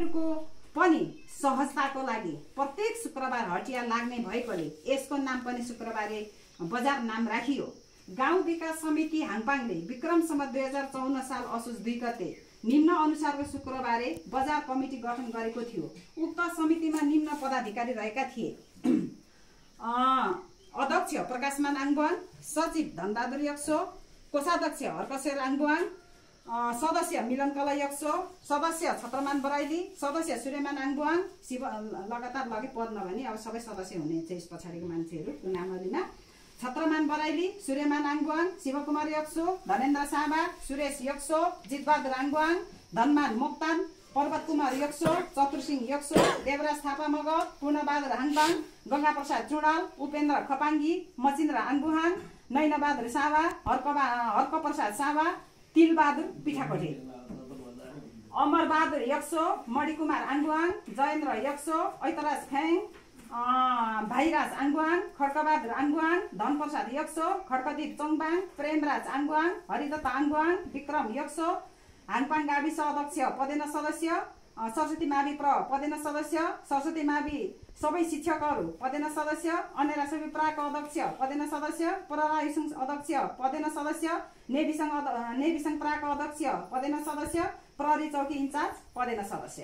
तपाईहरुको पनि सहजताको लागि प्रत्येक शुक्रबार हटिया लाग्ने भएकोले यसको नाम पनि शुक्रबारे बजार नाम राखियो। गाउँ विकास समिति हाङपाङले विक्रम सम्वत 2054 साल असोज 2 गते निम्न अनुसारको शुक्रबारे बजार कमिटी गठन गरेको थियो। उक्त समितिमा निम्न पदाधिकारी रहेका थिए: अध्यक्ष प्रकाशमान आङबुवाङ, सचिव धनबहादुर यक्सो, कोषाध्यक्ष हर्कशेर आङबुवाङ, सदस्य मिलन कला यक्सो, सदस्य छत्रमान बराइली, सदस्य सूर्यमान आङबुवाङ। शिव लगातार लगे पद नभनी अब सबै सदस्य हुने चाहिँ यस पछाडिको मान्छेहरू नामहरुमा छत्रमान बराइली, सूर्यमान आङबुवाङ, शिवकुमार यक्सो, धनेन्द्र सामा, सुरेश यक्सो, जितबहादुर आङबुवाङ, धनमान मोक्तान, पर्वत कुमार यक्सो, चतुरसिंह यक्सो, देवराज थापा मगर, पूर्णबहादुर हाङपाङ, गंगा प्रसाद चुडाल, उपेन्द्र खपाङ्गी, मचिन्द्र आङबुहाङ, नैनबहादुर सावा, हर्क प्रसाद सावा, तिलबहादुर पिठाकोटे, अमरबहादुर यक्सो, मणिकुमार आङबुहाङ, जयेन्द्र यक्सो, ऐतराज फ्याङ, भाइराज आङबुहाङ, खड्कबहादुर आङबुहाङ, धनप्रसाद यक्सो, खड्कदीप चोङबाङ, प्रेमराज आङबुहाङ, हरिदत्त आङबुहाङ, विक्रम यक्सो, हाङपाङ गाविस अध्यक्ष पदेन सदस्य, सरस्वती मावि प्र पदेन सदस्य, सरस्वती मावि सबै शिक्षकहरू पदेन सदस्य, अन्य सबै प्राक अध्यक्ष पदेन सदस्य, प्ररायुसङ अध्यक्ष पदेन सदस्य, नेविसङ प्राक अध्यक्ष पदेन सदस्य, प्रहरी चौकी इन्चार्ज पदेन सदस्य।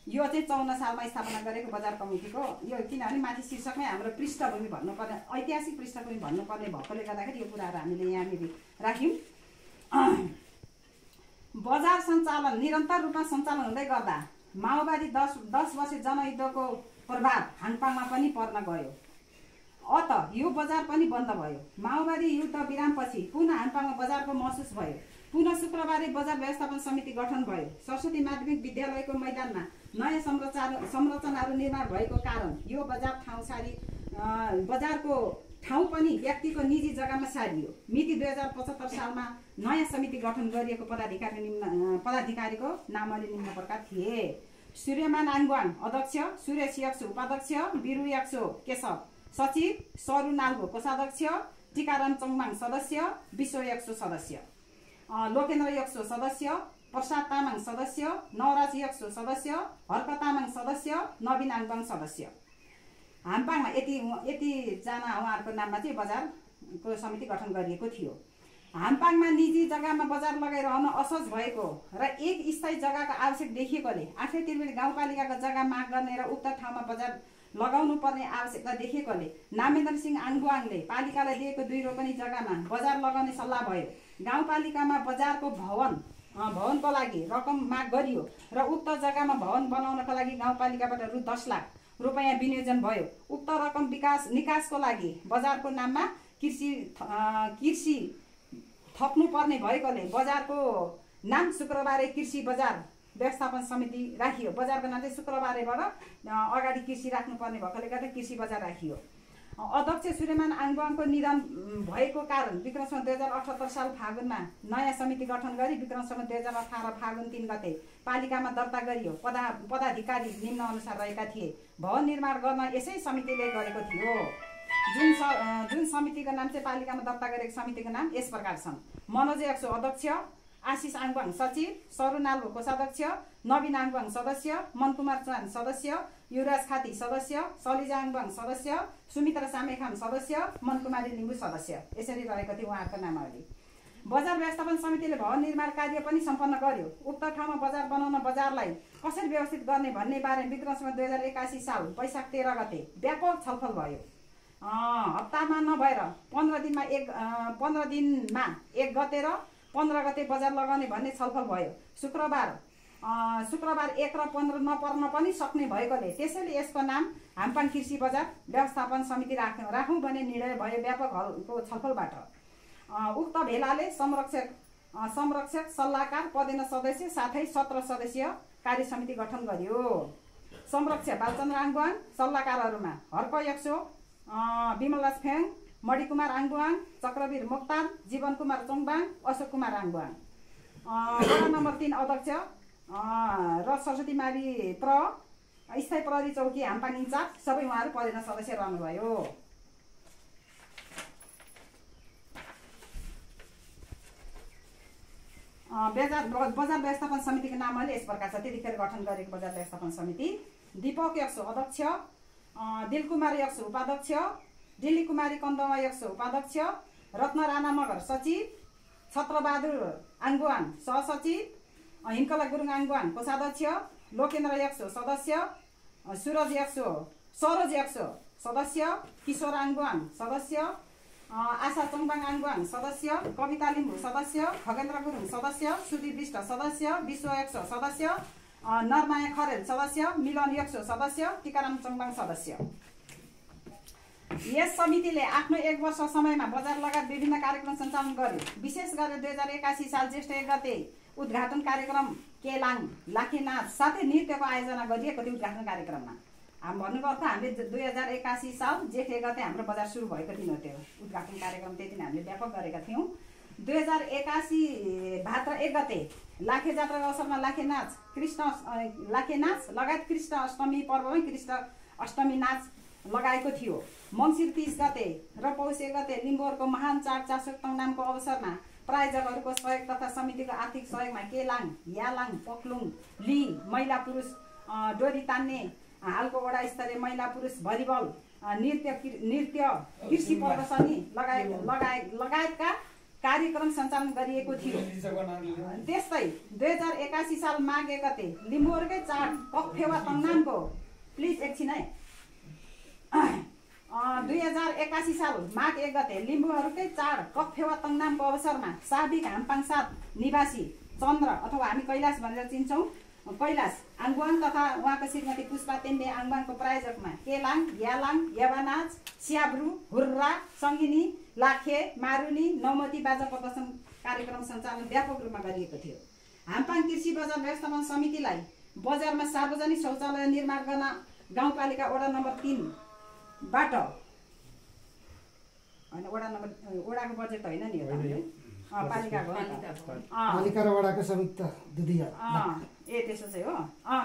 यो चाहिँ 54 सालमा स्थापना गरेको बजार कमिटीको यो, किनभने माथि शीर्षकमै हाम्रो पृष्ठभूमि भन्नुपर्ने, ऐतिहासिक पृष्ठभूमि भन्नुपर्ने भएकोले गर्दाखेरि यो कुराहरू हामीले यहाँनिर राख्यौँ। बजार सञ्चालन निरन्तर रूपमा सञ्चालन हुँदै गर्दा माओवादी 10 वर्ष जनयुद्धको प्रभाव हाङपाङमा पनि पर्न गयो। अत यो बजार पनि बन्द भयो। माओवादी युद्ध विरामपछि पुनः हाङपाङमा बजारको महसुस भयो। पुनः शुक्रबारे बजार व्यवस्थापन समिति गठन भयो। सरस्वती माध्यमिक विद्यालयको मैदानमा नयाँ संरचनाहरू निर्माण भएको कारण यो बजार ठाउँ बजारको ठाउँ पनि व्यक्तिको निजी जग्गामा सारियो। मिति 2075 सालमा नयाँ समिति गठन गरिएको पदाधिकारीको नामले निम्न प्रकार थिए: सूर्यमान आङबुवाङ अध्यक्ष, सुरेश यक्सो उपाध्यक्ष, बिरु यक्सो केशव सचिव, सरू नाल्गो कोषाध्यक्ष, टीकाराम चोङबाङ सदस्य, विश्व यक्सो सदस्य, लोकेन्द्र यक्सो सदस्य, प्रसाद तामाङ सदस्य, नवराज यक्सो सदस्य, हर्क तामाङ सदस्य, नवीन आङबुवाङ सदस्य। हाङपाङमा यति जना उहाँहरूको नाममा चाहिँ बजारको समिति गठन गरिएको थियो। हाङपाङमा निजी जग्गामा बजार लगाइरहन असहज भएको र एक स्थायी जग्गाको आवश्यक देखिएकोले आफै त्रिवेणी गाउँपालिकाको जग्गा माग गर्ने र उक्त ठाउँमा बजार लगाउनु पर्ने आवश्यकता देखिएकोले नामेन्द्र सिंह आङबुवाङले पालिकालाई दिएको 2 रोपनी जग्गामा बजार लगाउने सल्लाह भयो। गाउँपालिकामा बजारको भवनको लागि रकम माग गरियो र उक्त जग्गामा भवन बनाउनका लागि गाउँपालिकाबाट रु 10 लाख रुपैयाँ विनियोजन भयो। उक्त रकम निकासको लागि बजारको नाममा कृषि थप्नु पर्ने भएकोले बजारको नाम शुक्रबारे कृषि बजार व्यवस्थापन समिति राखियो। बजारको नाम चाहिँ शुक्रबारेबाट अगाडि कृषि राख्नुपर्ने भएकोले गर्दा कृषि बजार राखियो। अध्यक्ष सूर्यमान आङबुवाङको निधन भएको कारण विक्रम सम्वत 2078 साल फागुनमा नयाँ समिति गठन गरी विक्रम सम्वत 2018 फागुन 3 गते पालिकामा दर्ता गरियो। पदाधिकारी निम्न अनुसार रहेका थिए। भवन निर्माण गर्न यसै समितिले गरेको थियो। जुन समितिको नाम चाहिँ पालिकामा दर्ता गरेको समितिको नाम यस प्रकार छन्: मनोज यक्सो अध्यक्ष, आशिष आङबुवाङ सचिव, सरू नाल्गो कोषाध्यक्ष, नवीन आङबुवाङ सदस्य, मनकुमार चौहान सदस्य, युवराज खाती सदस्य, सलिजा आङबुवाङ सदस्य, सुमित्रा सामेखाम सदस्य, मनकुमारी लिम्बू सदस्य। यसरी रहेको थियो उहाँहरूको नामहरू। बजार व्यवस्थापन समितिले भवन निर्माण कार्य पनि सम्पन्न गर्यो। उक्त ठाउँमा बजार बनाउन बजारलाई कसरी व्यवस्थित गर्ने भन्ने बारेमा विक्रम सम्वत 2081 साल वैशाख 13 गते व्यापक छलफल भयो। हप्तामा नभएर 15 दिनमा एक गते र 15 गते बजार लगाउने भन्ने छलफल भयो। शुक्रबार 1 र 15 नपर्न पनि सक्ने भएकोले त्यसैले यसको नाम हाङपाङ कृषि बजार व्यवस्थापन समिति राखौँ भन्ने निर्णय भयो व्यापक हलको छलफलबाट। उक्त भेलाले संरक्षक सल्लाहकार पदेन सदस्य साथै 17 सदस्यीय कार्य समिति गठन गर्यो। संरक्षक बालचन्द्र आङबुवाङ, सल्लाहकारहरूमा हर्क यक्सो, विमलराज फ्याङ, मणिकुमार आङबुवाङ, चक्रवीर मोक्तान, जीवन कुमार चोङबाङ, अशोक कुमार आङबुवाङ। वडा नम्बर 3 अध्यक्ष र सरस्वती मावि प्र स्थायी प्रहरी चौकी हाङपाङ इन्चार्ज सबै उहाँहरू पदेन सदस्य रहनुभयो। बजार व्यवस्थापन समितिको नाम अहिले यस प्रकार छ। त्यतिखेर गठन गरेको बजार व्यवस्थापन समिति। दीपक यक्सो अध्यक्ष, दिलकुमारी यक्सो उपाध्यक्ष, दिल्ली कुमारी कन्दमा यक्सो उपाध्यक्ष, रत्न राणा मगर सचिव, छत्रबहादुर आङ्गुवान सहसचिव, हिमकला गुरुङ आङ्गुवान कोषाध्यक्ष, लोकेन्द्र यक्सो सदस्य, सरोज यक्सो सदस्य, किशोर आङ्गुवान सदस्य, आशा चङबाङ आङ्गुवान सदस्य, कविता लिम्बू सदस्य, खगेन्द्र गुरुङ सदस्य, सुदीप विष्ट सदस्य, विश्व यक्सो सदस्य, नरमाया खरेल सदस्य, मिलन यक्सो सदस्य, टीकाराम चङबाङ सदस्य। यस समितिले आफ्नो 1 वर्ष समयमा बजार लगायत विभिन्न कार्यक्रम सञ्चालन गर्यो। विशेष गरेर 2081 साल जेष्ठ 1 गते उद्घाटन कार्यक्रम, केलाङ, लाखे नाच साथै नृत्यको आयोजना गरिएको थियो। उद्घाटन कार्यक्रममा भन्नुको अर्थ हामीले 2081 साल जेठ 1 गते हाम्रो बजार सुरु भएको दिन हो त्यो उद्घाटन कार्यक्रम। त्यति नै हामीले व्यापक गरेका थियौँ। 2081 भाद्र 1 गते लाखे जात्राको अवसरमा लाखे नाच लगायत कृष्ण अष्टमी पर्वमै कृष्ण अष्टमी नाच लगाएको थियो। मङ्सिर 30 गते र पौष 1 गते लिम्बूहरूको महान चाड चासोक्तङ नामको अवसरमा प्रायोजकहरूको सहयोग तथा समितिको आर्थिक सहयोगमा केलाङ, यालाङ, पक्लुङ, ली महिला पुरुष डोरी तान्ने, हालको वडा स्तरीय महिला पुरुष भलिबल, नृत्य, कृषि प्रदर्शनी लगायतका कार्यक्रम सञ्चालन गरिएको थियो। त्यस्तै 2081 साल माघ 1 गते लिम्बूहरूकै चाड कफेवा तङनामको प्लिज एकछिन है 2081 साल माघ 1 गते लिम्बूहरूकै चाड कफेवा तङनामको अवसरमा साबिक हाम्पाङ 7 निवासी चन्द्र अथवा हामी कैलाश भनेर चिन्छौँ कैलाश आङ्गुवाङ तथा उहाँको श्रीमती पुष्पा तेन्डे आङ्गुवाङको प्रायोजकमा केलाङ, यालाङ, यवानाच, स्याब्रु, हुर्रा, सङ्गिनी, लाखे, मारुनी, नौमती बाजा प्रदर्शन कार्यक्रम सञ्चालन व्यापक रूपमा गरिएको थियो। हाम्पाङ कृषि बजार व्यवस्थापन समितिलाई बजारमा सार्वजनिक शौचालय निर्माण गर्न गाउँपालिका वडा नम्बर 3 बाट हैन वडाको बजेट होइन नि यो पालिकाको पालिका र वडाको संयुक्त दुधिया त्यसो चाहिँ हो।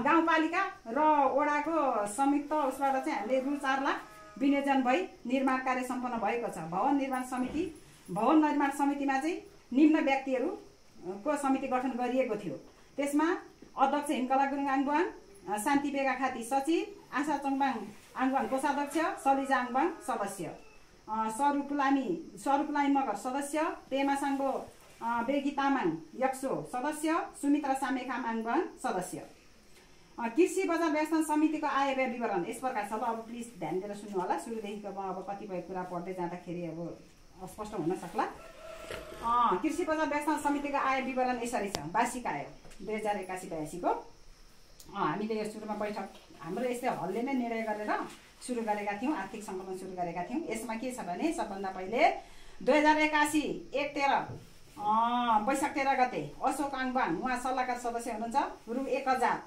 गाउँपालिका र वडाको संयुक्त उसबाट चाहिँ हामीले रु 4 लाख विनियोजन भई निर्माण कार्य सम्पन्न भएको छ। भवन निर्माण समितिमा चाहिँ निम्न व्यक्तिहरूको समिति गठन गरिएको थियो। त्यसमा अध्यक्ष हिमकला गुरुङ आङ्गुवान, शान्ति बेगा खाती सचिव, आशा चङबाङ आङ्गुवान कोषाध्यक्ष, सलिजा आङ्गुवान सदस्य, स्वरूपलामी मगर सदस्य, पेमा साङ्गो बेगी तामाङ यक्सो सदस्य, सुमित्रा सामेखाम आङ्गुवान सदस्य। कृषि बजार व्यवस्थापन समितिको आय व्यय विवरण यस प्रकार छ। अब प्लिज ध्यान दिएर सुन्नु होला। सुरुदेखिको अब कतिपय कुरा पढ्दै जाँदाखेरि अब अस्पष्ट हुन सक्ला। कृषि बजार व्यवस्थापन समितिको आय विवरण यसरी छ। वार्षिक आय 2081-82 को हामीले यो सुरुमा बैठक हाम्रो यस्तै हलले नै निर्णय गरेर सुरु गरेका थियौँ। आर्थिक सङ्कलन सुरु गरेका थियौँ। यसमा के छ भने सबभन्दा पहिले 2081 1-13 वैशाख 13 गते अशोक आङ्गुवान उहाँ सल्लाहकार सदस्य हुनुहुन्छ रु 1000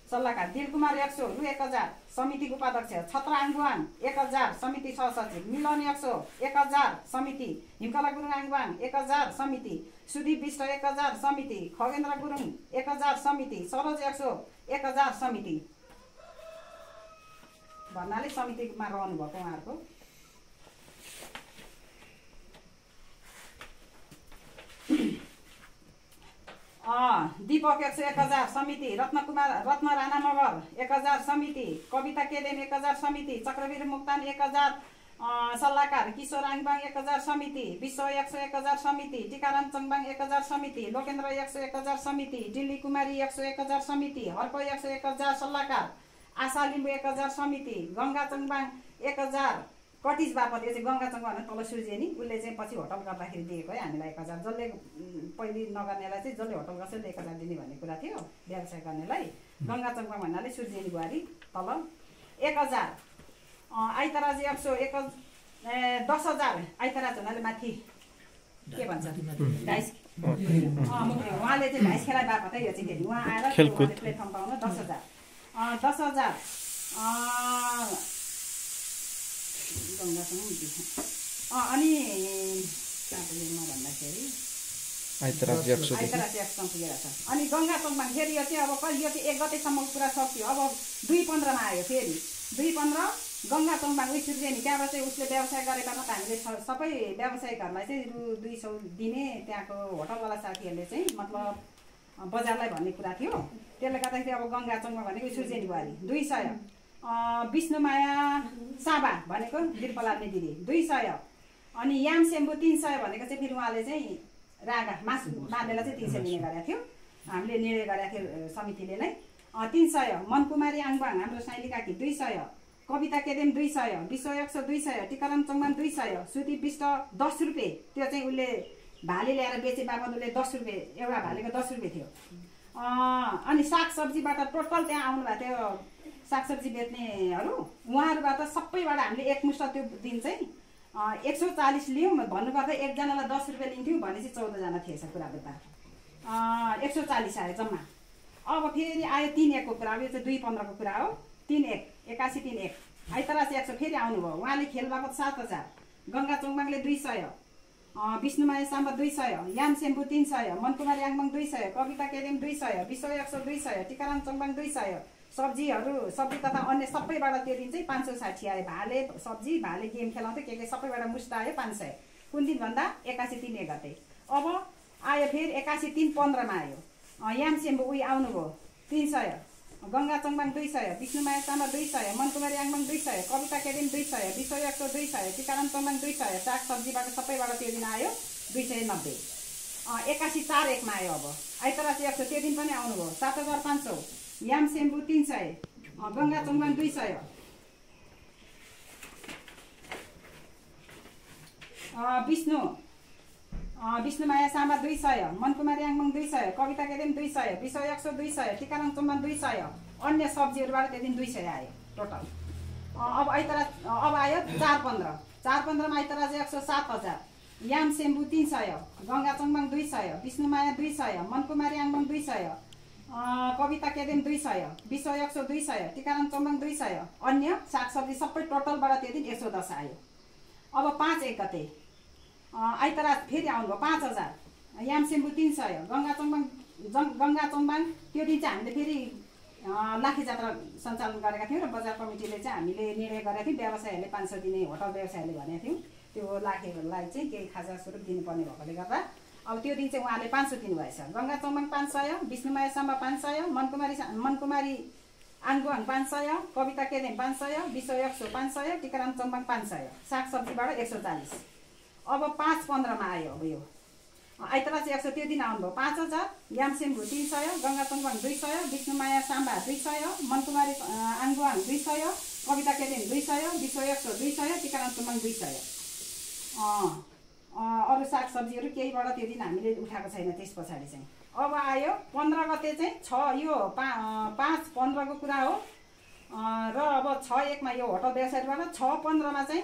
सल्लाहकार, दिलकुमार यक्सो रु 1000 समितिको उपाध्यक्ष, छत्र आङ्गुवान 1000 समिति सहसचिव, मिलन यक्सो 1000 समिति, हिमकला गुरुङ आङ्गुवान 1000 समिति, सुदीप विष्ट 1000 समिति, खगेन्द्र गुरुङ 1000 समिति, सरोज यक्सो 1000 समिति भन्नाले समितिमा रहनु भएको उहाँहरूको। दीपक यक्सो 1000 समिति, रत्न राणा मगर 1000 समिति, कविता केदेन 1000 समिति, चक्रवीर मुक्तान 1000 सल्लाहकार, किशोर आङ्गुवाङ 1000 समिति, विश्व यक्सो 1000 समिति, टीकाराम चङबाङ 1000 समिति, लोकेन्द्र यक्सो 1000 समिति, दिल्ली कुमारी यक्सो 1000 समिति, हर्को यक्सो 1000 सल्लाहकार, आशा लिम्बू 1000 समिति, गङ्गा चङबाङ 1000 कटिज बापत। यो चाहिँ गङ्गा चङबाङ तल सुर्जिनी उसले चाहिँ पछि होटल गर्दाखेरि दिएको है हामीलाई 1000। जसले पहिले नगर्नेलाई चाहिँ जसले होटल गर्छ 1000 दिने भन्ने कुरा थियो व्यवसाय गर्नेलाई। गङ्गा चङबाङ भन्नाले सुर्जिनी बुहारी तल 1000। आइतराज यक्सो 10,000 आइतराज हुनाले माथि के भन्छ डाइस उहाँले चाहिँ डाइस खेलाइ बापत है। यो चाहिँ उहाँ आएर प्लेटफर्म पाउन 10,000 10,000 अनि भन्दाखेरि आइतराज यक्सो पुगेर छ। अनि गङ्गा चङबाङ फेरि यो चाहिँ अब कहिले यो चाहिँ 1 गतेसम्मको कुरा सक्यो। अब 2-15 मा आयो फेरि 2-15 गङ्गा चोङबाङ उइसुर्जे नि त्यहाँबाट चाहिँ उसले व्यवसाय गरेका त हामीले सबै व्यवसायिकहरूलाई चाहिँ रु 200 दिने त्यहाँको होटलवाला साथीहरूले चाहिँ मतलब बजारलाई भन्ने कुरा थियो। त्यसले गर्दाखेरि अब गङ्गा चोङबाङ भनेको उइसुर्जे नि बुहारी 200, विष्णुमाया साबा भनेको दिर्पलाल्ने दिदी 200, अनि याम सेम्बु 300 भनेको चाहिँ फेरि उहाँले चाहिँ रागा मासु बाँधेर चाहिँ 300 दिने गरेको थियो। हामीले निर्णय गरेको थियो समितिले नै 300, मनकुमारी आङबाङ हाम्रो साइली काकी 200, कविता केदेम 200, विश्वयक्ष 200, टिकाराम चोङबाङ 200, सुति विष्ट 10 रुपियाँ। त्यो चाहिँ उसले भाले ल्याएर बेचे बापत उसले 10 रुपियाँ, एउटा भालेको 10 रुपियाँ थियो। अनि सागसब्जीबाट टोटल त्यहाँ आउनुभएको थियो सागसब्जी बेच्नेहरू, उहाँहरूबाट सबैबाट हामीले एकमुष्ट त्यो दिन चाहिँ 140 लियौँ। भन्नुपर्दा एकजनालाई 10 रुपियाँ लिन्थ्यौँ भनेपछि 14 जना थिएछ कुरा बुझ्दा 140 आयो जम्मा। अब फेरि आयो 3-1 को कुरा, अब यो चाहिँ 2-15 को कुरा हो। 3-1 81 3-1 आइतरा चाहिँ 100 फेरि आउनुभयो। उहाँले खेल बापत 7000, गङ्गा चोङबाङले 200, विष्णुमाया साम्बा 200, याम सेम्बु 300, मनकुमारी आङबाङ 200, कविता केदेम 200, विश्वयक्ष 200, टिकाराम चोङबाङ 200, सब्जी तथा अन्य सबैबाट त्यो दिन चाहिँ 560 आयो। भाले सब्जी भाले गेम खेलाउँथ्यो के सबैबाट मुष्ट आयो 500। कुन दिन भन्दा 81 3 गते। अब आयो फेरि 81 3 15 मा आयो। याम सेम्बु उही आउनुभयो 300, गङ्गा चोङबाङ 200, विष्णुमाया साम्बा 200, मनकुमारी आङबाङ 200, कविता केदेम 200, विश्वयक्ष 200, टिकाराम चोङबाङ 200, साग सब्जीबाट सबैबाट त्यो दिन आयो 290। 81 4 1 मा आयो। अब आइतरा चाहिँ 100 त्यो दिन पनि आउनुभयो 7500, याम सेम्बु 300, गङ्गा चोङबाङ 200, विष्णुमाया साम्बा 200, मनकुमारी आङबाङ 200, कविता केदेम 200, विश्वयक्ष 200, टिकाराम चोङबाङ 200, अन्य सब्जीहरूबाट त्यो दिन 200 आयो टोटल। अब आइतरा अब आयो 4-15 मा आइतरा चाहिँ 107,000, याम सेम्बु 300, गङ्गा चोङबाङ 200, विष्णुमाया 200, मनकुमारी आङबाङ 200, कविता केदेम 200, विश्वयक्ष 200, टिकाराम चोङबाङ 200, अन्य सागसब्जी सबै टोटलबाट त्यो दिन 110 आयो। अब 5-1 गते आइतरा फेरि आउनुभयो 5000, याम सेम्बु 300, गङ्गा चोङबाङ त्यो दिन चाहिँ हामीले फेरि लाखे जात्रा सञ्चालन गरेका थियौँ र बजार कमिटीले चाहिँ हामीले निर्णय गरेका थियौँ व्यवसायहरूले 500 दिने होटल व्यवसायले भनेका थियौँ। त्यो लाखेहरूलाई चाहिँ केही खाजा स्वरूप दिनुपर्ने भएकोले गर्दा अब त्यो दिन चाहिँ उहाँले 500 दिनुभएछ। गङ्गा चोङबाङ 500, विष्णुमाया साम्बा 500, मनकुमारी आङबाङ 500, कविता केदेम 500, विश्वयक्ष 500, टिकाराम चोङबाङ 500, सागसब्जीबाट 140। अब 5-15 मा आयो। अब यो आइतरा चाहिँ 100 त्यो दिन आउनुभयो 5000, याम सेम्बु 300, गङ्गा चोङबाङ 200, विष्णुमाया साम्बा 200, मनकुमारी आङबाङ 200, कविता केदेम 200, विश्वयक्ष 200, टिकाराम चोङबाङ 200। अरू सागसब्जीहरू केहीबाट त्यो दिन हामीले उठाएको छैन। त्यस पछाडि चाहिँ अब आयो 15 गते चाहिँ 6 यो 5-15 को कुरा हो र अब 6-1 मा यो होटल व्यवसायबाट 6-15 मा चाहिँ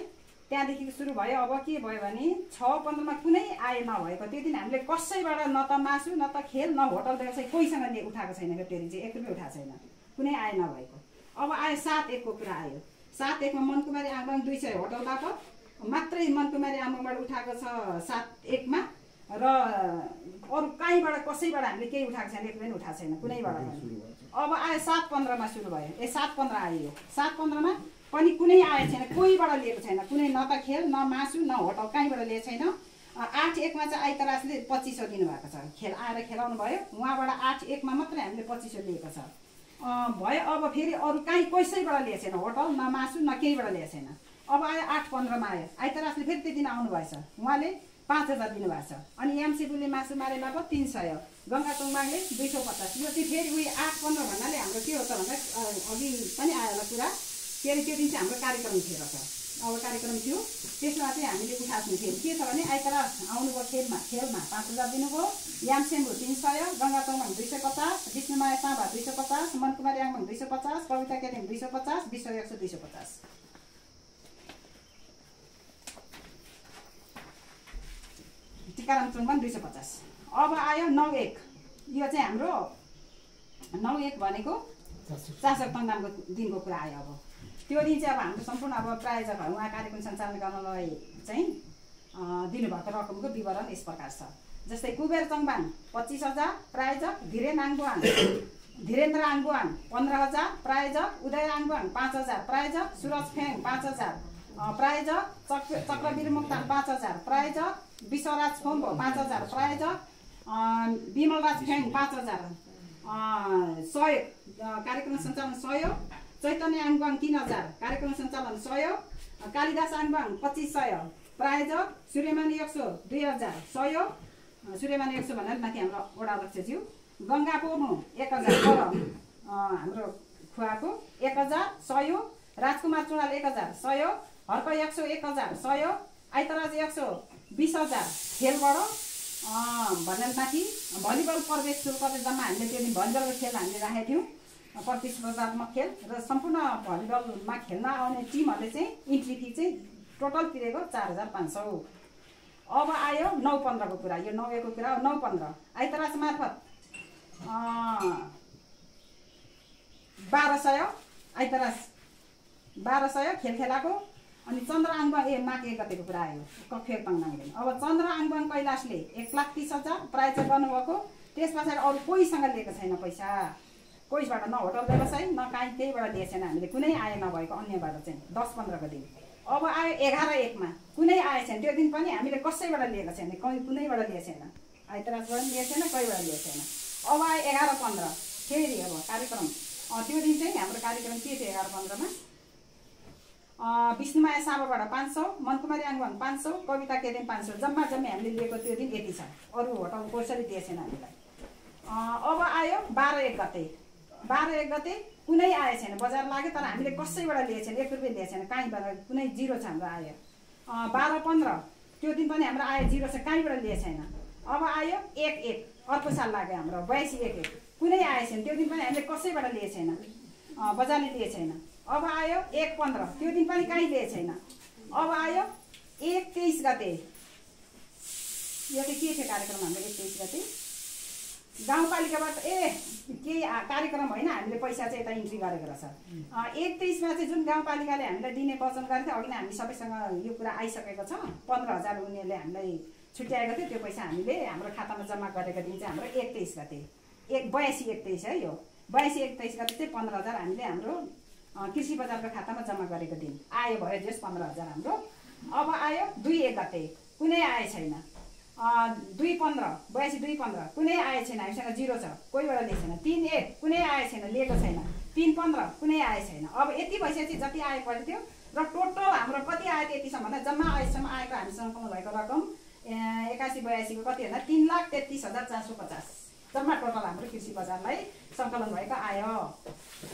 त्यहाँदेखि सुरु भयो। अब के भयो भने 6-15 मा कुनै आय नभएको त्यो दिन हामीले कसैबाट न त मासु न त खेल न होटल व्यवसाय कोहीसँग उठाएको छैन। त्यो दिन चाहिँ 1 रुपियाँ उठाएको छैन, कुनै आय नभएको। अब आयो 7-1 को कुरा आयो। 7-1 मा मनकुमारी आङबाङ 200 होटलबाट मात्रै मनकुमारी आङबाङबाट उठाएको छ 7-1 मा, र अरू कहीँबाट कसैबाट हामीले केही उठाएको छैन, 1 रुपियाँ पनि उठाएको छैन कुनैबाट पनि। अब आयो 7-15 मा सुरु भयो। 7-15 आयो। 7-15 मा पनि कुनै आएको छैन, कोहीबाट लिएको छैन, कुनै न त खेल न मासु न होटल कहीँबाट लिएको छैन। 8-1 मा चाहिँ आइतराजले 2500 दिनुभएको छ। खेल आएर खेलाउनु भयो उहाँबाट 8-1 मा मात्रै हामीले 2500 लिएको छ भयो। अब फेरि अरू कहीँ कसैबाट लिएको छैन, होटल न मासु न केहीबाट लिएको छैन। अब आयो 8-15 मा आयो। आइतराजले फेरि त्यो दिन आउनुभएछ, उहाँले 5000 दिनुभएको छ। अनि याम सेम्बुले मासु मारे बापत 300, गङ्गा चोङबाङले 250। यो चाहिँ फेरि उयो 8-15 भन्नाले हाम्रो के हो त भन्दा अघि पनि आयो होला कुरा, के अरे त्यो दिन चाहिँ हाम्रो कार्यक्रम थियो रहेछ। अब कार्यक्रम थियो त्यसमा चाहिँ हामीले उठाएको थियो। के छ भने आइतरा आउनुभयो खेलमा 5000 दिनुभयो, याम सेम्बु 300, गङ्गा चोङबाङ 250, विष्णुमाया साम्बा 250, मनकुमारी आङबाङ 250, कविता केदेम 250, विश्वयक्ष 250। टिकाराम चोङबाङ 250। अब आयो 9-1। यो चाहिँ हाम्रो 9-1 भनेको चासक तङ्गामको दिनको कुरा आयो। अब त्यो दिन चाहिँ अब हाम्रो सम्पूर्ण अब प्रायोजकहरू उहाँ कार्यक्रम सञ्चालन गर्नलाई चाहिँ दिनुभएको रकमको विवरण यस प्रकार छ। जस्तै कुबेर चोङबाङ 25000, प्रायोजक धिरेन आङबाङ धीरेन्द्र आङ्बुवाङ 15,000 प्रायोजक, उदय आङ्बुवाङ 5,000 प्रायोजक, सुरज फेङ 5,000 प्रायोजक, चक्रवीर मुक्तान 5,000 प्रायोजक, विश्वराज फोम्बो 5,000 प्रायोजक, विमलराज फेङ 5,000 सहयोग कार्यक्रम सञ्चालन सहयोग, चैतन्य आङ्बुवाङ 3,000 कार्यक्रम सञ्चालन सहयोग, कालिदास आङ्बुवाङ 2,500 प्रायोजक, सूर्यमानी यक्सो 2,000 सहयोग, सूर्यमानी यक्सो भनेर माथि हाम्रो वडा अध्यक्षज्यू, गङ्गा पोमु 1,000 पर हाम्रो खुवाको 1,000 सहयोग, राजकुमार चुडाल 1,000 सहयोग, हर्क यक्सो 1,000 सहयोग, आइतराज यक्सो 20,000 खेलबाट भनेर माथि भलिबल प्रवेश शुल्क चाहिँ जम्मा हामीले त्यो दिन भलिबलको खेल हामीले राखेका थियौँ, प्रतिस्पर्धात्मक खेल र सम्पूर्ण भलिबलमा खेल्न आउने टिमहरूले चाहिँ इन्ट्री फी चाहिँ टोटल तिरेको 4,500। अब आयो 9-15 को कुरा, यो 9 को कुरा हो। 9-15 आइतराज मार्फत 1,200 आइतराज 1,200 खेल खेलाको। अनि चन्द्र आङ्बुवाङ माघ 1 गतेको कुरा आयो, फेर पाङ्ना हुँदैन। अब चन्द्र आङ्बुवाङ कैलाशले 1,30,000 प्रायोजक गर्नुभएको। त्यस पछाडि अरू कोहीसँग लिएको छैन पैसा, कोहीबाट न होटल व्यवसाय न काहीँ त्यहीबाट लिएको छैन हामीले, कुनै आय नभएको अन्यबाट चाहिँ 10-15 को दिन। अब आयो 11-1 मा कुनै आए छैन, त्यो दिन पनि हामीले कसैबाट लिएको छैन, कुनैबाट लिएको छैन, आइतराजबाट पनि लिएको छैन, कहीबाट लिएको छैन। अब आयो 11-15 फेरि अब कार्यक्रम, त्यो दिन चाहिँ हाम्रो कार्यक्रम के थियो 11-15 मा विष्णुमाया साबाबाट 500, मनकुमारी आङ्बुवाङ 500, कविता केदेम 500, जम्मा हामीले लिएको त्यो दिन यति छ। अरू होटल कोर्सले दिएको छैन हामीलाई। अब आयो 12-1 गते, 12-1 गते कुनै आए छैन, बजार लाग्यो तर हामीले कसैबाट लिएको छैन, 1 रुपियाँ लिएको छैन, कहीँबाट कुनै जिरो छ हाम्रो आयो। 12-15 त्यो दिन पनि हाम्रो आयो जिरो छ, कहीँबाट लिएको छैन। अब आयो 1-1 अर्को साल लाग्यो हाम्रो 82-1-1 कुनै आए छैन, त्यो दिन पनि हामीले कसैबाट लिएको छैन, बजारले लिएको छैन। अब आयो 1-15 त्यो दिन पनि कहीँ लिएको छैन। अब आयो 1-23 गते, यो चाहिँ के थियो कार्यक्रम हाम्रो 1-23 गते गाउँपालिकाबाट केही कार्यक्रम होइन, हामीले पैसा चाहिँ यता इन्ट्री गरेको रहेछ। 1-23 मा चाहिँ जुन गाउँपालिकाले हामीलाई दिने वचन गरेको थियो, अघि नै हामी सबैसँग यो कुरा आइसकेको छ, 15,000 उनीहरूले हामीलाई छुट्याएको थियो, त्यो पैसा हामीले हाम्रो खातामा जम्मा गरेको दिन चाहिँ हाम्रो 1-23 गते 82-1-23 है, यो 82-1-23 गते चाहिँ 15,000 हामीले हाम्रो कृषि बजारको खातामा जम्मा गरेको दिन आयो, भयो जस 15,000 हाम्रो। अब आयो 2-1 गते कुनै आए छैन, 2-15 82-2-15 कुनै आए छैन, हामीसँग जिरो छ, कोहीबाट लिएको छैन। 3-1 कुनै आए छैन, लिएको छैन। 3-15 कुनै आए छैन। अब यति भइसकेपछि जति आए पर्थ्यो र टोटल हाम्रो कति आयो त्यतिसम्म भन्दा जम्मा अहिलेसम्म आएको हामीसँग पाउनु भएको रकम 81-82 को कति भन्दा 3,33,450 जम्मा टोटल हाम्रो कृषि बजारलाई सङ्कलन भएको आयो।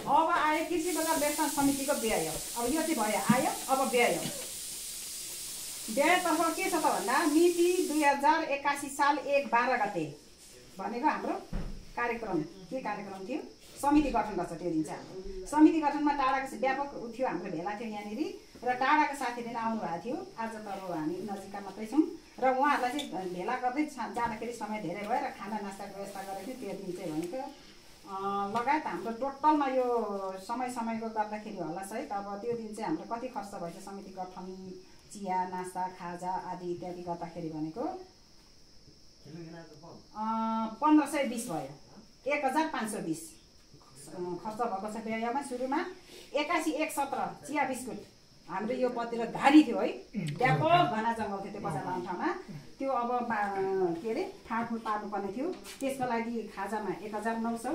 अब आयो कृषि बजार व्यवस्थापन समितिको व्यय, अब यो चाहिँ भयो आयो। अब व्ययतर्फ के छ त भन्दा मिति 2081 साल 1-12 गते भनेको हाम्रो कार्यक्रम के कार्यक्रम थियो, समिति गठन गर्छ त्यो दिन चाहिँ हाम्रो समिति गठनमा टाढाको व्यापक थियो, हाम्रो भेला थियो यहाँनिर र टाढाको साथीले आउनु भएको थियो। आज त अब हामी नजिकका मात्रै छौँ र उहाँहरूलाई चाहिँ भेला गर्दै जाँदाखेरि समय धेरै भयो र खाना नास्ताको व्यवस्था गरेको थियो। त्यो दिन चाहिँ भनेको लगायत हाम्रो टोटलमा यो समयको गर्दाखेरि होला सहित अब त्यो दिन चाहिँ हाम्रो कति खर्च भएछ समिति गठन, चिया नास्ता खाजा आदि इत्यादि गर्दाखेरि भनेको 1,520 भयो, 1,520 खर्च भएको छ व्ययमा। सुरुमा 81-1-17 चिया बिस्कुट हाम्रो यो पतिर धारी थियो है, व्यापक घना जङ्गल थियो त्यो बजार लाउने ठाउँमा, त्यो अब के अरे फाँडफुँड पार्नुपर्ने थियो, त्यसको लागि खाजामा 1,900।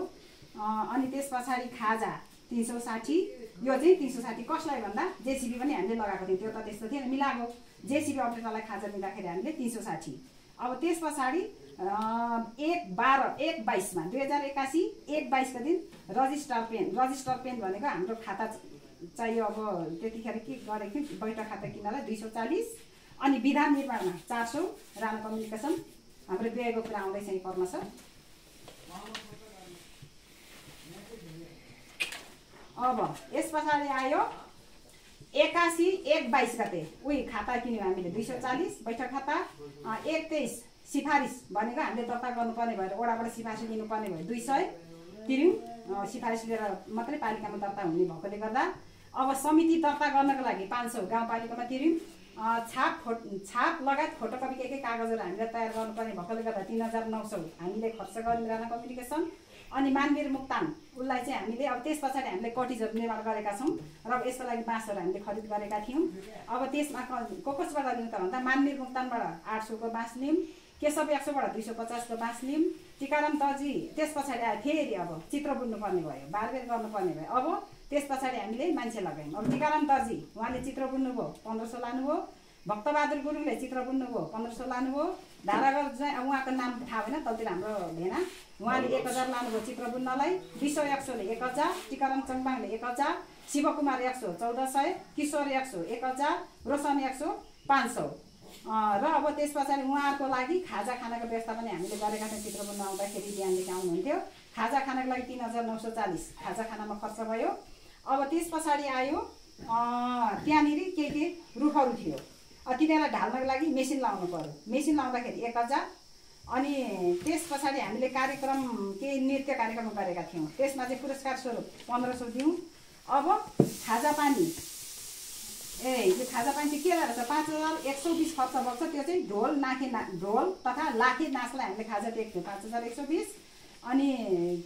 अनि त्यस पछाडि खाजा 360, यो चाहिँ 360 कसलाई भन्दा जेसिबी पनि हामीले लगाएको थियौँ, त्यो त त्यस्तो थिएन, मिलाएको जेसिबी अपरेटरलाई खाजा दिँदाखेरि हामीले 360। अब त्यस पछाडि 1-12-1-22 मा 2081 1-22 को दिन रजिस्टर पेन भनेको हाम्रो खाता चाहियो। अब त्यतिखेर के गरेको थियौँ, बैठक खाता किन्नलाई 240 अनि विधान निर्माणमा 400 राणा कम्युनिकेसन हाम्रो व्ययको कुरा आउँदैछ यही पर्न छ। अब यस पछाडि आयो 81-1-22 गते उही खाता किन्यौँ हामीले 240 बैठक खाता। 1-23 सिफारिस भनेको हामीले दर्ता गर्नुपर्ने भएर वडाबाट सिफारिस लिनुपर्ने भयो 200 तिर्यौँ, सिफारिस लिएर मात्रै पालिकामा दर्ता हुने भएकोले गर्दा। अब समिति दर्ता गर्नको लागि 500 गाउँपालिकामा तिर्यौँ, छाप लगायत फोटोकपी के कागजहरू हामीले तयार गर्नुपर्ने भएकोले गर्दा 3,900 हामीले खर्च गऱ्यौँ राणा कम्युनिकेसन। अनि मानवीर मुक्तान उसलाई चाहिँ हामीले अब त्यस पछाडि हामीले कटेजहरू निर्माण गरेका छौँ र यसको लागि बाँसहरू हामीले खरिद गरेका थियौँ। अब त्यसमा कसबाट लियौँ त भन्दा मानवीर मुक्तानबाट 800 को बाँस लियौँ, केशव याक्सोबाट 250 को बाँस लियौँ, टीकाराम दर्जी त्यस पछाडि आयो फेरि अब चित्र बुन्नुपर्ने भयो, बारबेर गर्नुपर्ने भयो। अब त्यस पछाडि हामीले मान्छे लगायौँ। अब टीकाराम दर्जी उहाँले चित्र बुन्नुभयो 1500 लानुभयो, भक्तबहादुर गुरुङले चित्र बुन्नुभयो 1500 लानुभयो, धारागर चाहिँ उहाँको नाम थाहा भएन तलतिर हाम्रो भेना उहाँले 1000 लानुभयो चित्र बुन्नलाई, विश्व याक्सोले 1000, टीकाराम चङपाङले 1000, शिवकुमार याक्सो 1400, किशोर याक्सो 1000, रोशन याक्सो 500 र अब त्यस पछाडि उहाँहरूको लागि खाजा खानाको व्यवस्था पनि हामीले गरेका थियौँ। चित्र बुन्न आउँदाखेरि बिहानदेखि आउनुहुन्थ्यो, खाजा खानाको लागि 3940 खाजा खानामा खर्च भयो। अब त्यस पछाडि आयो त्यहाँनिर के रुखहरू थियो, तिनीहरूलाई ढाल्नको लागि मेसिन लाउनु पर्यो, मेसिन लाउँदाखेरि 1000। अनि त्यस पछाडि हामीले कार्यक्रम केही नृत्य कार्यक्रम गरेका थियौँ, त्यसमा चाहिँ पुरस्कार स्वरूप 1500 दियौँ। अब खाजा पानी यो खाजा पानी चाहिँ के रहेछ 5120 खर्च भएको छ। त्यो चाहिँ ढोल तथा लाखे नाचलाई हामीले खाजा दिएको थियौँ 5120। अनि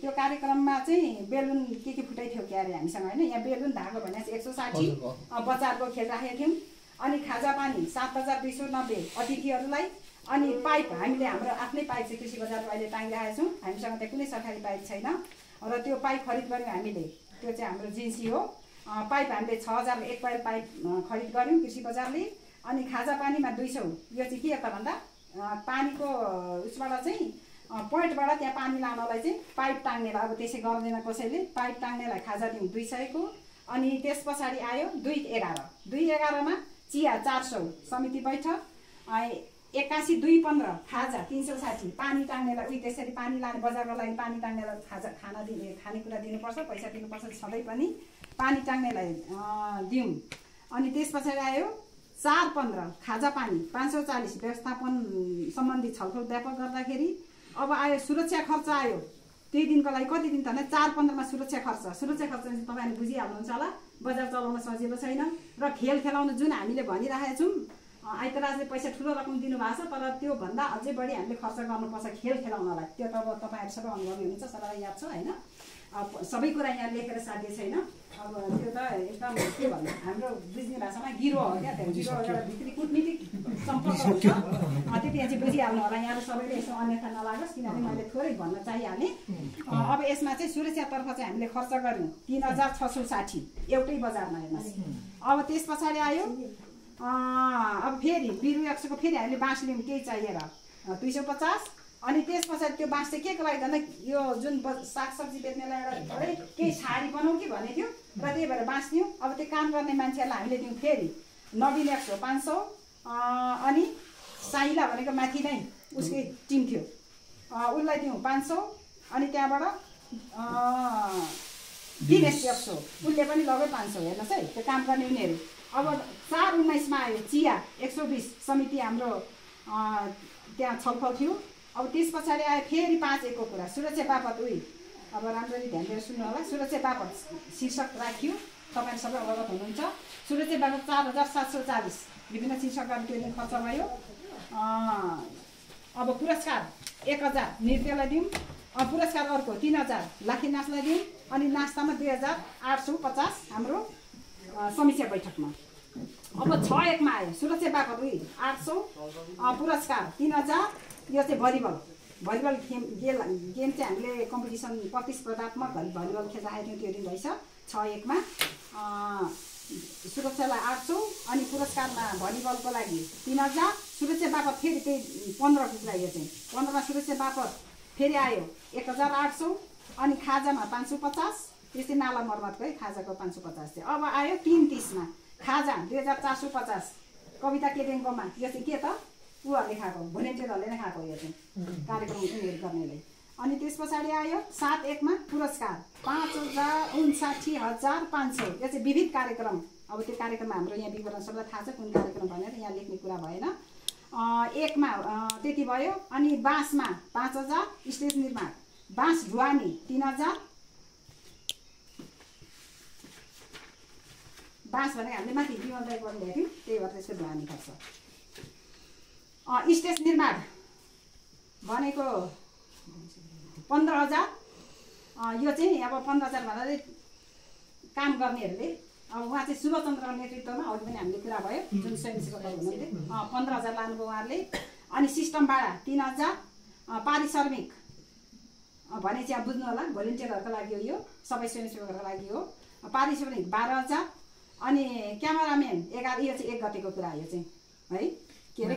त्यो कार्यक्रममा चाहिँ बेलुन के फुटाइ थियो क्या अरे हामीसँग होइन, यहाँ बेलुन धागो भने 160 बच्चाहरूको खेल राखेका थियौँ। अनि खाजा पानी 7290 अतिथिहरूलाई। अनि पाइप हामीले हाम्रो आफ्नै पाइप चाहिँ कृषि बजारमा अहिले टाँगिरहेका छौँ, हामीसँग त्यहाँ कुनै सरकारी पाइप छैन र त्यो पाइप खरिद गऱ्यौँ हामीले, त्यो चाहिँ हाम्रो जिन्सी हो। पाइप हामीले 6000 एक पाइल पाइप खरिद गऱ्यौँ कृषि बजारले। अनि खाजा पानीमा 200, यो चाहिँ के त भन्दा पानीको उसबाट चाहिँ पोइन्टबाट त्यहाँ पानी लानलाई चाहिँ पाइप टाङ्नेलाई, अब त्यसै गर्दैन कसैले, पाइप टाङ्नेलाई खाजा दिउँ 200 को। अनि त्यस पछाडि आयो 211मा चिया 400 समिति बैठक, 81-215 खाजा 360, पानी टाङ्नेलाई उही त्यसरी पानी लाने बजारको लागि पानी टाङ्नेलाई खाजा खाना दिने खानेकुरा दिनुपर्छ, पैसा दिनुपर्छ सधैँ पनि, पानी टाङ्नेलाई दिउँ। अनि त्यस पछाडि आयो 415 खाजा पानी 540 व्यवस्थापन सम्बन्धी छलफल व्यापक गर्दाखेरि। अब आयो सुरक्षा खर्च आयो त्यही दिनको लागि कति दिन त भने 415मा सुरक्षा खर्च चाहिँ तपाईँले बुझिहाल्नुहुन्छ होला, बजार चलाउन सजिलो छैन र खेलाउन जुन हामीले भनिरहेका छौँ आइतराजले पैसा ठुलो रकम दिनुभएको छ, तर त्योभन्दा अझै बढी हामीले खर्च गर्नुपर्छ खेलाउनलाई। त्यो त अब तपाईँहरू सबै अनुभवी हुनुहुन्छ, सबैलाई याद छ होइन, सबै कुरा यहाँ लेखेर साध्य छैन। अब त्यो त एकदम के भन्नु हाम्रो बुझ्ने भाषामा गिरो हो क्या, त्यो गिरो एउटा भित्री कुटनीतिक सम्पर्क हुन्छ, त्यति यहाँ चाहिँ बुझिहाल्नु होला यहाँहरू सबैले, यसो अन्यथा नलागोस् किनभने मैले थोरै भन्न चाहिहालेँ। अब यसमा चाहिँ सुरक्षातर्फ चाहिँ हामीले खर्च गऱ्यौँ 3660 एउटै बजारमा हेर्नुहोस्। अब त्यस पछाडि आयो अब फेरि बिरु याक्सोको फेरि हामीले बाँस लियौँ केही चाहिएर 250। अनि त्यस पछाडि त्यो बाँस चाहिँ के को लागि भन्दा यो जुन सागसब्जी बेच्नेलाई एउटा थोरै केही साडी बनाऊ कि भन्ने थियो र त्यही भएर बाँस दियौँ। अब त्यो काम गर्ने मान्छेहरूलाई हामीले दियौँ फेरि नवीन याक्सो 500। अनि साइला भनेको माथि नै उसकै टिम थियो उसलाई दियौँ 500। अनि त्यहाँबाट दिनेश याक्सो उसले पनि लगै 500 हेर्नुहोस् है त्यो काम गर्ने उनीहरू। अब 419मा आयो चिया 120 समिति हाम्रो त्यहाँ छलफल थियो। अब त्यस पछाडि आयो फेरि 5-1 को कुरा सुरक्षा बापत उही, अब राम्ररी ध्यान दिएर सुन्नु होला, सुरक्षा बापत शीर्षक राखियो, तपाईँहरू सबै अवगत हुनुहुन्छ। सुरक्षा बापत 4740 विभिन्न शीर्षकहरू त्यो दिन खर्च भयो। अब पुरस्कार 1000 नृत्यलाई दिउँ, पुरस्कार अर्को 3000 लाखे नाचलाई दिउँ। अनि नास्तामा 2850 हाम्रो समीक्षा बैठकमा। अब 6-1मा आयो सुरक्षा बापत उही 800, पुरस्कार 3000। यो चाहिँ भलिबल गेम चाहिँ हामीले कम्पिटिसन प्रतिस्पर्धात्मक भलिबल खेल राखेको थियौँ त्यो दिन रहेछ 6-1मा। सुरक्षालाई 800 अनि पुरस्कारमा भलिबलको लागि 3000। सुरक्षा बापत फेरि त्यही 15 कुरा यो चाहिँ 15मा सुरक्षा बापत फेरि आयो 1800। अनि खाजामा 550, त्यस्तै नाला मर्मतको है खाजाको 550 थियो। अब आयो 330मा खाजा 2450 कविता केदेङकोमा, यो चाहिँ के त उहरूले खाएको भोलिन्टियरहरूले नै खाएको यो चाहिँ कार्यक्रम उनीहरू गर्नेले। अनि त्यस पछाडि आयो 7-1मा पुरस्कार 5,59,500, यो चाहिँ विविध कार्यक्रम। अब त्यो कार्यक्रममा हाम्रो यहाँ विवरण सबैलाई थाहा छ कुन कार्यक्रम भनेर यहाँ लेख्ने कुरा भएन। 1मा त्यति भयो। अनि बाँसमा 5000 स्टेज निर्माण, बाँस ढुवानी 3000। बाँस भनेको हामीले माथि विमलदाईबाट ल्याएको थियौँ त्यही भएर त्यसको ढुवानी खर्च। स्टेज निर्माण भनेको 15000 यो चाहिँ अब 15,000 भनेर काम गर्नेहरूले अब उहाँ चाहिँ सुभाषचन्द्रको नेतृत्वमा अघि पनि हामीले कुरा भयो जुन स्वयंसेवकहरू हुनुहुन्थ्यो 15,000 लानुभयो उहाँहरूले। अनि सिस्टम भाडा 3,000, पारिश्रमिक भने चाहिँ अब बुझ्नु होला भोलिन्टियरहरूको लागि हो, यो सबै स्वयंसेवकहरूको लागि हो। पारिश्रमिक 12,000 अनि क्यामेराम्यान 11, यो चाहिँ 1 गतेको कुरा यो चाहिँ है के अरे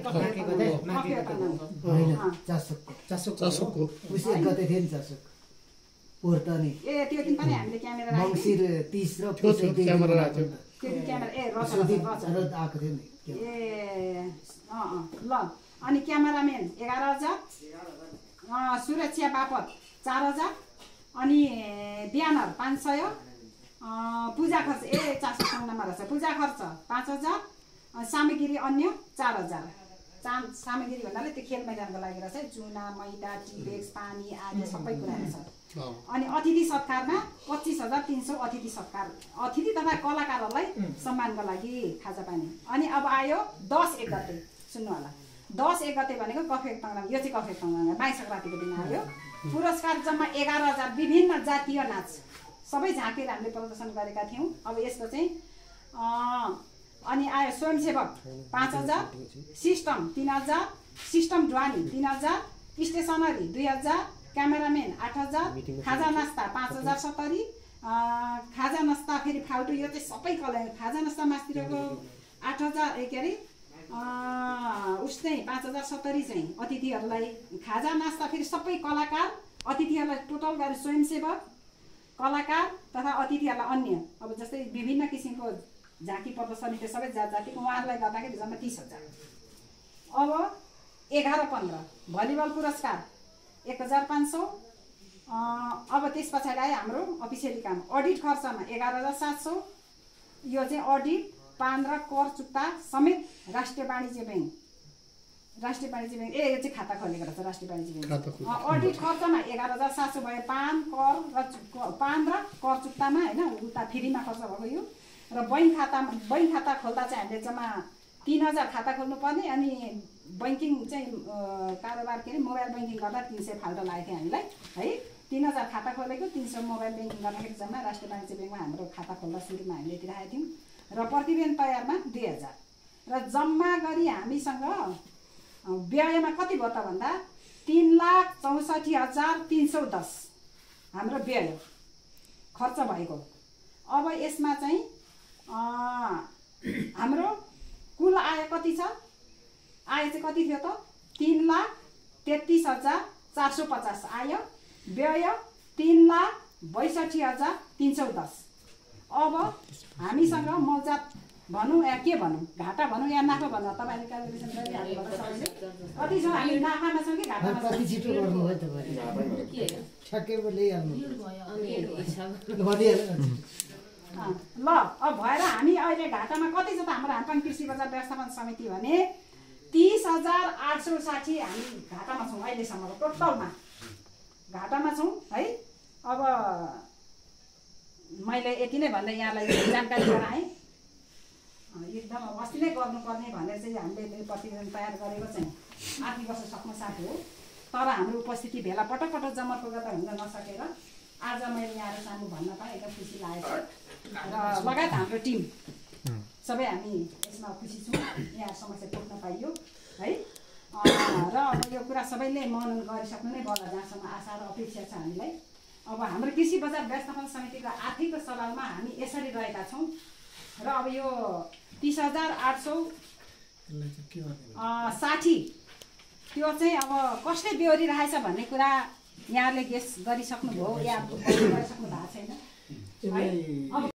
ए त्यो दिन पनि हामीले क्यामेरा राख्यौँ ल। अनि क्यामेराम्यान 11,000, सुरक्षा बापत 4,000 अनि ब्यानर 500, पूजा खर्च 457 रहेछ, पूजा खर्च 5,000, सामग्री अन्य 4,000। सामग्री भन्नाले त्यो खेल मैदानको लागि रहेछ, चुना मैदा टिबेक्स पानी आदि सबै कुराहरू छ। अनि अतिथि सत्कारमा 25,300 अतिथि सत्कार, अतिथि तथा कलाकारहरूलाई सम्मानको लागि खाजा पानी। अनि अब आयो 10-1 गते, सुन्नु होला 10-1 गते भनेको कफेक तङ्ग्राम, यो चाहिँ कफेक तङ्ग्राम माघे सङ्क्रान्तिको दिन आयो। पुरस्कार जम्मा 11,000, विभिन्न जातीय नाच सबै झाँकेर हामीले प्रदर्शन गरेका थियौँ। अब यसको चाहिँ अनि आयो स्वयंसेवक 5,000, सिस्टम 3,000, सिस्टम ढुवानी 3,000, स्टेसनरी 2,000, क्यामेराम्यान 8,000, खाजा नास्ता 5,070, खाजा नास्ता फेरि फाल्टु यो चाहिँ सबै खाजा नास्ता मास्तिरको 8,000 के अरे उस्तै 5,070 चाहिँ अतिथिहरूलाई खाजा नास्ता फेरि सबै कलाकार अतिथिहरूलाई टोटल गरेर स्वयंसेवक कलाकार तथा अतिथिहरूलाई अन्य अब जस्तै विभिन्न किसिमको झाँकी प्रदर्शनी त्यो सबै जातिको उहाँहरूलाई गर्दाखेरि जम्मा 30,000। अब 11-15 भलिबल पुरस्कार 1,500। अब त्यस पछाडि आयो हाम्रो अफिसियली काम अडिट खर्चमा 11,700, यो चाहिँ अडिट पान र कर चुक्ता समेत राष्ट्रिय वाणिज्य ब्याङ्क यो चाहिँ खाता खोलेको रहेछ राष्ट्रिय वाणिज्य ब्याङ्क। अडिट खर्चमा 11,700 भयो, पान र कर चुक्तामा होइन उता फ्रीमा खर्च भएको यो। र बैंक खाता खोल्दा चाहिँ हामीले जम्मा 3,000 खाता खोल्नुपर्ने अनि बैंकिङ चाहिँ कारोबार के अरे मोबाइल ब्याङ्किङ गर्दा 300 फाल्टो लागेको थियो हामीलाई है। 3,000 खाता खोलेको 300 मोबाइल ब्याङ्किङ गर्दाखेरि जम्मा राष्ट्रिय वाणिज्य ब्याङ्कमा हाम्रो खाता खोल्दा सुरुमा हामीले तिराएका थियौँ। र प्रतिवेदन तयारमा 2,000 र जम्मा गरी हामीसँग व्ययमा कति भयो त भन्दा 3,64,310 हाम्रो व्यय खर्च भएको। अब यसमा चाहिँ हाम्रो कुल आय कति छ? आय चाहिँ कति थियो त? 3,33,450 आयो, व्यय 3,62,310। अब हामीसँग मौजात भनौँ या के भनौँ, घाटा भनौँ या नाफा भनौँ, तपाईँले क्यालकुलेसन गरिहाल्नु पर्छ सबैले। कति छ हामी नाफामा छौँ कि घाटामा छौँ? ल अब भएर हामी अहिले घाटामा कति छ त? हाम्रो हाम्फाङ कृषि बजार व्यवस्थापन समिति भने 30,860 हामी घाटामा छौँ अहिलेसम्मको टोटलमा घाटामा छौँ है। अब मैले यति नै भन्दै यहाँलाई जानकारी गराएँ। एकदम अस्ति नै गर्नुपर्ने भनेर चाहिँ हामीले प्रतिवेदन तयार गरेको चाहिँ आर्थिक वर्ष सक्न साथ हो। तर हाम्रो उपस्थिति भेला पटक जमर्को गर्दा हुन नसकेर आज मैले यहाँ सामु भन्न पाएँ, एकदम खुसी लागेको छ। र लगायत हाम्रो टिम सबै हामी यसमा खुसी छौँ, यहाँ समस्या पुग्न पाइयो है। र अब यो कुरा सबैले मनन गरिसक्नु नै भयो जहाँसम्म आशा र अपेक्षा छ हामीलाई। अब हाम्रो कृषि बजार व्यवस्थापन समितिको आर्थिक सवालमा हामी यसरी रहेका छौँ। र अब यो 30,860 त्यो चाहिँ अब कसले बेहोरी रहेछ भन्ने कुरा यहाँले गेस गरिसक्नुभयो या गरिसक्नु भएको छैन है।